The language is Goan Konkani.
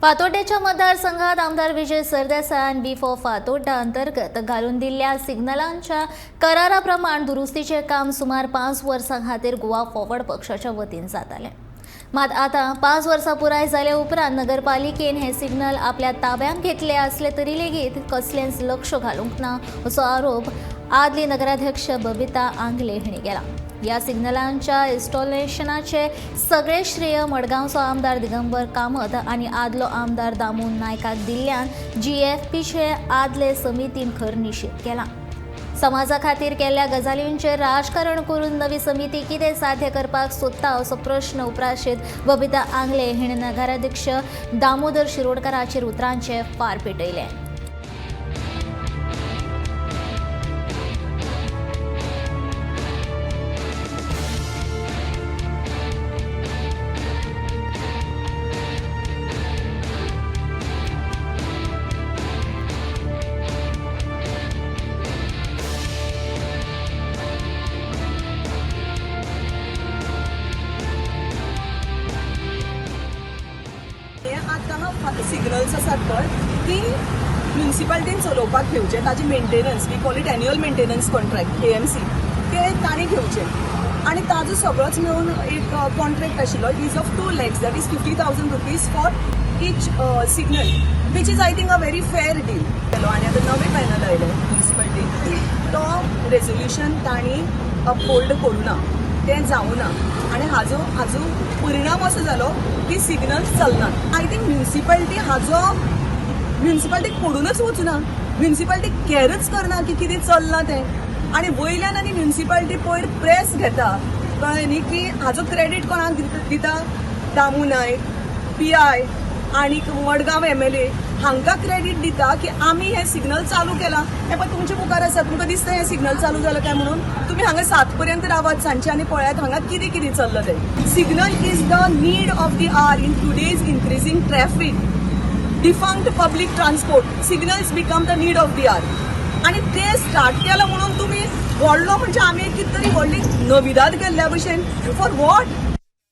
फातोड्डेच्या मतदारसंघात आमदार विजय सरदेसायान बी फॉर फातोड्डा अंतर्गत घालून दिल्ल्या सिग्नलांच्या कराराप्रमाण दुरुस्तीचे काम सुमार 5 वर्सां खातीर गोवा फॉरवर्ड पक्षाच्या वतीन जातालें. मात आतां 5 वर्सां पुराय जाले उपरांत नगरपालिकेन हे सिग्नल आपल्या ताब्यांत घेतले असले तरी लेगीत कसलेंच लक्ष घालूंक ना, असो आरोप आदली नगराध्यक्ष बबिता आंगले हिणें केला. ह्या सिग्नलांच्या इन्स्टॉलेशनाचे सगळे श्रेय मडगांवचो आमदार दिगंबर कामत आनी आदलो आमदार दामू नायकाक दिल्ल्यान जीएफपीचे आदले समितीन खर निशेध केला. समाजा खातीर केल्ल्या गजालींचेर राजकारण करून नवी समिती कितें साध्य करपाक सोदता, असो प्रश्न उप्राशीत बबिता आंगले हिणें नगराध्यक्ष दामोदर शिरोडकाराचेर उतरांचे फार पेटयले. हे आतां सिग्नल्स आसात पळय, ती म्युन्सिपाल्टीन चलोवपाक घेवचे. ताजी maintenance, we call it annual maintenance contract, AMC, ते तांणी घेवचे आनी ताजो सगळोच मेळून एक कॉन्ट्रॅक्ट आशिल्लो, it is of 2 lakhs, that is ₹50,000 for each signal, which is, I think, a very fair deal केलो. आनी आतां नवें पॅनल आयलें म्युन्सिपाल्टीन, तो रेजोल्युशन तांणी अपहोल्ड करूं ना, तें जावं ना आनी हाजो परिणाम असो जालो की सिग्नल्स चलनात. I think municipality हाजो म्युन्सिपाल्टीक पडूनच वचूना, म्युन्सिपाल्टी कॅरच करना की कितें चल्लां तें. आनी वयल्यान आनी म्युन्सिपाल्टी पयर प्रेस घेता, कळ्ळें न्ही, की हाजो क्रेडीट कोणाक दिता? दामू नायक, पीआय आनीक मडगांव एमएलए हांकां क्रेडीट दिता की आमी हें सिग्नल चालू केलां. हें पळय, तुमच्या मुखार आसा. तुमकां दिसता हें सिग्नल चालू जालां काय म्हणून? तुमी हांगा 7 पर्यंत रावात सांजचे आनी पळयात हांगा कितें कितें चल्लां तें. Signal is the need of the hour in today's increasing traffic, defunct public transport. Signals become the need of the hour आणि ते स्टार्ट केलं म्हणून तुम्ही व्हडलो, म्हणजे आमी कितें तरी व्हडली नविदाद केल्ल्या भशेन. For what?